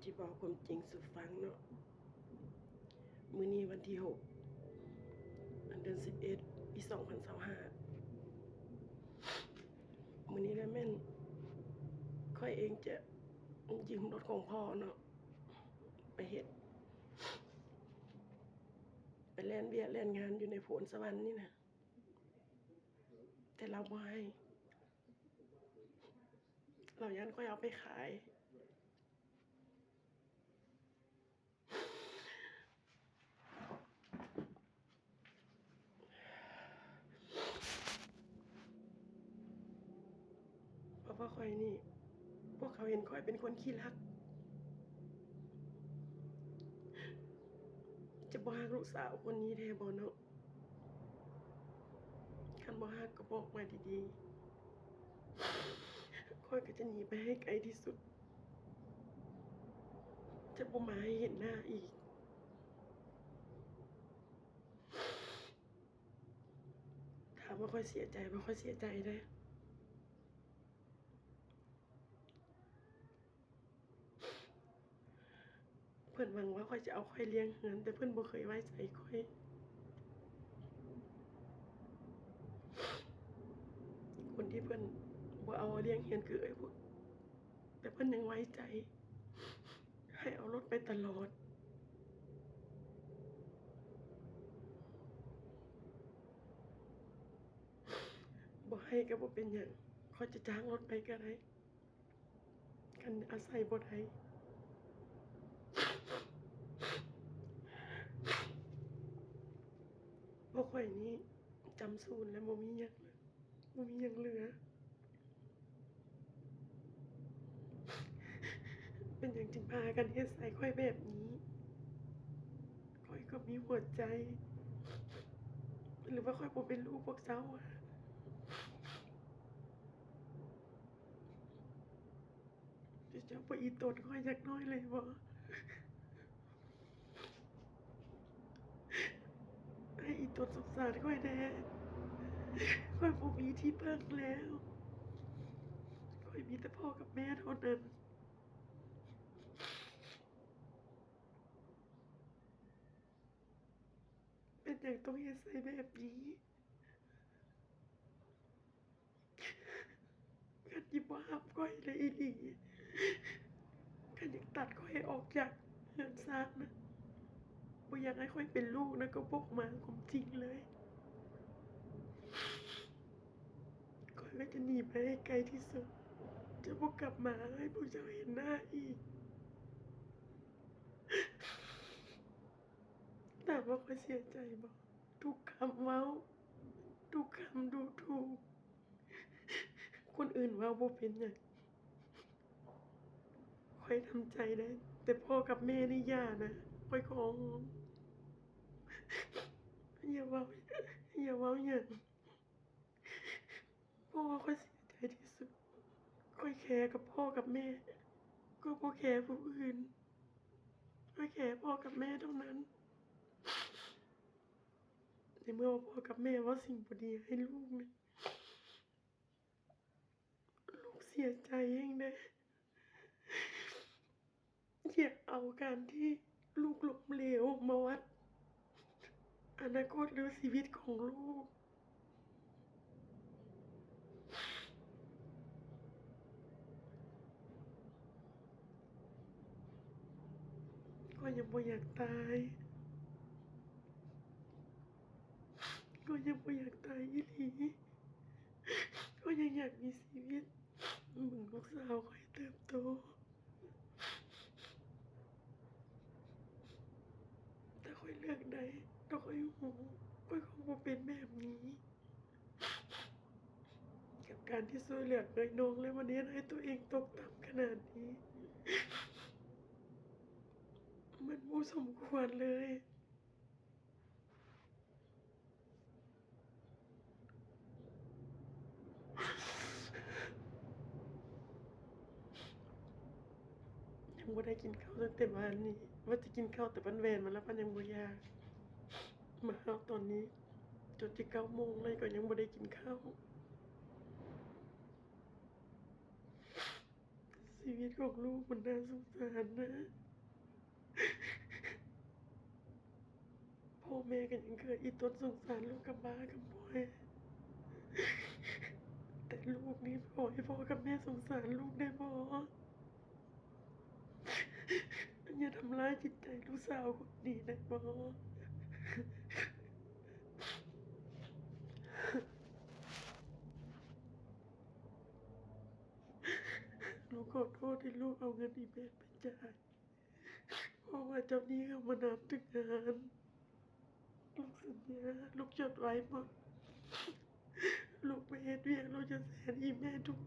ຊິເວົ້າຄວາມຈິງສູ່ຟັງເນາະ. ມື້ນີ້ວັນທີຫົກ ເດືອນສິບເອັດ ປີສອງພັນຊາວຫ້າ ມື້ນີ້ລະແມ່ນຂ້ອຍເອງຈະຢືມລົດຂອງພໍ່ເນາະ ໄປເຮັດ ໄປແລ່ນວຽກແລ່ນງານຢູ່ໃນໂພນສະຫວັນນີ້ນະ ແຕ່ລາວບໍ່ໃຫ້ ລາວຢ້ານຂ້ອຍເອົາໄປຂາຍ. ເພາະວ່າຂ້ອຍນີ້ ພວກເຂົາເຫັນຂ້ອຍເປັນຄົນຂີ້ລັກ ຈະບໍ່ຮັກລູກສາວຄົນນີ້ແທ້ບໍ່ເນາະ? ຄັນບໍ່ຮັກກໍບອກມາດີໆ ຂ້ອຍກໍຈະໜີໄປໃຫ້ໄກທີ່ສຸດ ຈະບໍ່ມາໃຫ້ເຫັນໜ້າອີກ. ຖາມວ່າຂ້ອຍເສຍໃຈບໍ່? ຂ້ອຍເສຍໃຈເດ້. ເພິ່ນຫວັງວ່າຂ້ອຍຈະເອົາຂ້ອຍລ້ຽງເຮືອນ ແຕ່ເພິ່ນບໍ່ເຄີຍໄວ້ໃຈຂ້ອຍ. ຄົນທີ່ເພິ່ນບໍ່ເອົາລ້ຽງເຮືອນຄືເອື້ອຍບຸນ ແຕ່ເພິ່ນຍັງໄວ້ໃຈໃຫ້ເອົາລົດໄປຕະຫຼອດ. ບໍ່ໃຫ້ກໍບໍ່ເປັນຫຍັງ, ຂ້ອຍຈະຈ້າງລົດໄປກໍໄດ້. ຄັນອາໄສບໍ່ໄດ້ ພວກຂ້ອຍນີ້ຈຳສູນແລ້ວ ບໍ່ມີຫຍັງເລີຍ ບໍ່ມີຫຍັງເຫຼືອ. ເປັນຫຍັງຈຶ່ງພາກັນເຮັດໃສ່ຂ້ອຍແບບນີ້? ຂ້ອຍກໍມີຫົວໃຈ ຫຼືວ່າຂ້ອຍບໍ່ເປັນລູກພວກເຈົ້າ? ເຈົ້າບໍ່ອີ່ຕົນຂ້ອຍຈັກໜ້ອຍເລີຍບໍ? ໃຫ້ອີ່ຕົນສົງສານຂ້ອຍແດ່. ຂ້ອຍບໍ່ມີທີ່ເພິ່ງແລ້ວ. ຂ້ອຍມີແຕ່ພໍ່ກັບແມ່ເທົ່ານັ້ນ. ເປັນຫຍັງຕ້ອງເຮັດໃສ່ແບບນີ້? ຄັນຊິບໍ່ຮັບຂ້ອຍແລ້ວອີ່ຫຼີ, ຄັນຢາກຕັດຂ້ອຍອອກຈາກເຮືອນຊານນະ, ບໍ່ຢາກໃຫ້ຂ້ອຍເປັນລູກນະ, ກໍບອກມາຄວາມຈິງເລີຍ. ຂ້ອຍກໍຈະໜີໄປໃຫ້ໄກທີ່ສຸດ, ຈະບໍ່ກັບມາໃຫ້ພວກເຈົ້າເຫັນໜ້າອີກ. ຖາມວ່າຂ້ອຍເສຍໃຈບໍ່? ທຸກຄຳເວົ້າ, ທຸກຄຳດູຖູກ, ຄົນອື່ນເວົ້າບໍ່ເປັນຫຍັງ, ຂ້ອຍທຳໃຈໄດ້, ແຕ່ພໍ່ກັບແມ່ນີ້ຢ່ານະ, ຂ້ອຍຂໍຮ້ອງ, ຢ່າເວົ້າ, ຢ່າເວົ້າຫຍັງ. ເພາະວ່າຂ້ອຍເສຍໃຈທີ່ສຸດ. ຂ້ອຍແຄກັບພໍ່ກັບແມ່, ຂ້ອຍບໍ່ແຄຜູ້ອື່ນ, ຂ້ອຍແຄພໍ່ກັບແມ່ເທົ່ານັ້ນ. ໃນເມື່ອວ່າພໍ່ກັບແມ່ເວົ້າສິ່ງບໍ່ດີໃຫ້ລູກນີ້, ລູກເສຍໃຈແຮງເດ້. ຢ່າເອົາການທີ່ລູກລົ້ມເຫຼວມາວັດອະນາຄົດ ຫຼື ຊີວິດຂອງລູກ. ຂ້ອຍຍັງບໍ່ຢາກຕາຍ, ຂ້ອຍຍັງບໍ່ຢາກຕາຍອີ່ຫຼີ. ຂ້ອຍຍັງຢາກມີຊີວິດ, ເບິ່ງລູກສາວຂ້ອຍເຕີບໂຕ. ຖ້າຂ້ອຍເລືອກໄດ້, ຖ້າຂ້ອຍຮູ້, ຂ້ອຍຄົງບໍ່ເປັນແບບນີ້. ກັບການທີ່ຊ່ວຍເຫຼືອເອື້ອຍນ້ອງ ແລ້ວມັນເຮັດໃຫ້ຕົວເອງຕົກຕ່ຳຂະໜາດນີ້, ມັນບໍ່ສົມຄວນເລີຍ. ຍັງບໍ່ໄດ້ກິນເຂົ້າຕັ້ງແຕ່ວານນີ້, ວ່າຈະກິນເຂົ້າແຕ່ບ້ານແວ່ນມາແລ້ວ ມັນຍັງບໍ່ຢາກ. ມາຮອດຕອນນີ້ຈົນຈະເກົ້າໂມງແລ້ວ ກໍຍັງບໍ່ໄດ້ກິນເຂົ້າ. ຊີວິດຂອງລູກມັນໜ້າສົງສານນະ. ພໍ່ແມ່ກໍຍັງເຄີຍອີ່ຕົນສົງສານລູກກະບ້າກະບອຍ, ແຕ່ລູກນີ້ຂໍໃຫ້ພໍ່ກັບແມ່ສົງສານລູກໄດ້ບໍ່? ຢ່າທຳລາຍຈິດໃຈລູກສາວຄົນນີ້ໄດ້ບໍ່? ລູກຂໍໂທດທີ່ລູກເອົາເງິນອີ່ແມ່ໄປຈ່າຍ ເພາະວ່າເຈົ້າໜີ້ເຂົ້າມານຳເຖິງເຮືອນ. ລູກສັນຍາ, ລູກຈົດໄວ້ໝົດ. ລູກໄປເຮັດວຽກ, ລູກຈະແສນອີ່ແມ່ທຸກ